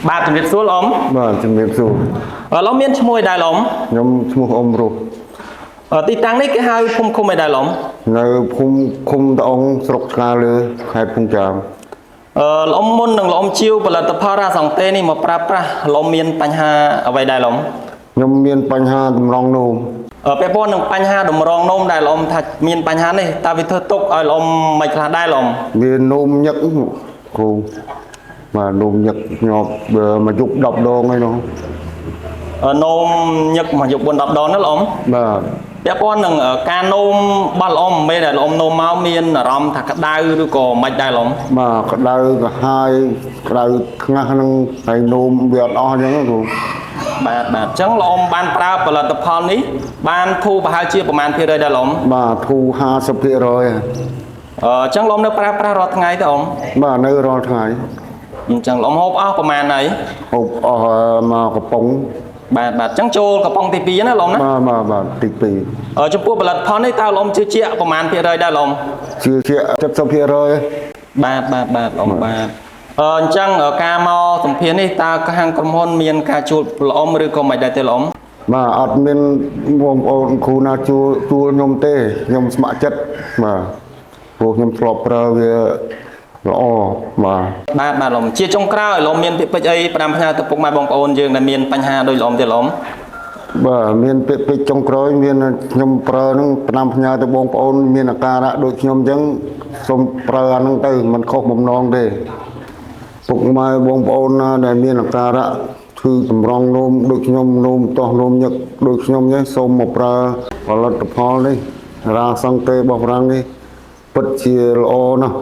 បាទជំរាបសួរលោកអ៊ំ បាទជំរាបសួរ អឺលោកមានឈ្មោះអីដែរលោកអ៊ំ ខ្ញុំឈ្មោះអ៊ំរុះ អឺទីតាំងនេះគេហៅភូមិឃុំអីដែរលោកអ៊ំ នៅភូមិឃុំតអងស្រុកឆ្លាលើខេត្តកំពង់ចាម អឺលោកអ៊ំមុននឹងលោកអ៊ំជាវផលិតផលរ៉ាសង់តេនេះមកប្រើប្រាស់លោកអ៊ំមានបញ្ហាអ្វីដែរលោកអ៊ំ ខ្ញុំមានបញ្ហាតម្រង់នោម អឺពាក់ព័ន្ធនឹងបញ្ហាតម្រងនោមដែលលោកអ៊ំថាមានបញ្ហានេះតើវាធ្វើទុកឲ្យលោកអ៊ំមិនខ្លះដែរលោកអ៊ំ វានោមញឹកគ្រូបាទនោមញឹកញាប់វាមួយយប់10ដងហើយនោះ អឺនោមញឹកមួយយប់4 10ដងណាលោកអ៊ំ បាទ ពាក់ព័ន្ធនឹងការនោមរបស់លោកអ៊ំពេលដែលលោកអ៊ំនោមមកមានអារម្មណ៍ថាក្តៅឬក៏មិនដែរលោកអ៊ំ បាទក្តៅក្រហាយក្តៅខ្ងាស់ហ្នឹងហើយនោមវាអត់អស់អញ្ចឹងគ្រូ បាទបាទអញ្ចឹងលោកអ៊ំបានប្រើផលិតផលនេះបានធូរប្រហែលជាប្រមាណភាគរយដែរលោកអ៊ំ បាទធូរ50%ហើយ អឺអញ្ចឹងលោកអ៊ំនៅប្រើប្រាស់រាល់ថ្ងៃទេអ៊ំ បាទនៅរាល់ថ្ងៃ អញ្ចឹងលោកអ៊ំហូបអស់ប្រមាណហើយ ហូបអស់មកកំប៉ុង បាទបាទអញ្ចឹងចូលកំប៉ុងទី2ណាលោកអ៊ំណា បាទបាទបាទទី2 អឺចំពោះផលិតផលនេះតើលោកអ៊ំជឿជាក់ប្រមាណភាគរយដែរលោកអ៊ំ ជឿជាក់70% បាទបាទបាទលោកអ៊ំបាទអឺអញ្ចឹងការមកសម្ភារនេះតើខាងក្រុមហ៊ុនមានការជួលលោកអ៊ំឬក៏មិនដែរទេលោកអ៊ំ បាទអត់មានបងប្អូនគ្រូណាជួលជួលខ្ញុំទេខ្ញុំស្ម័គ្រចិត្តបាទព្រោះខ្ញុំធ្លាប់ប្រើវាល្អបាទ បាទបាទលោកអ៊ំជាចុងក្រោយលោកអ៊ំមានពាក្យពេចន៍អីផ្ដាំផ្ញើទៅពុកម៉ែបងប្អូនយើងដែលមានបញ្ហាដូចលោកអ៊ំទេលោកអ៊ំ បាទមានពាក្យពេចន៍ចុងក្រោយមានខ្ញុំប្រើនឹងផ្ដាំផ្ញើទៅបងប្អូនមានអាការៈដូចខ្ញុំអញ្ចឹងសូមប្រើអានឹងទៅមិនខុសបំណងទេពុកម៉ែបងប្អូនណាដែលមានអាការៈឈឺតម្រង់នោមដូចខ្ញុំនោមតោះនោមញឹកដូចខ្ញុំនេះសូមមកប្រើផលិតផលនេះរ៉ាសង់តេរបស់ប្រាំងនេះពិតជាល្អណាស់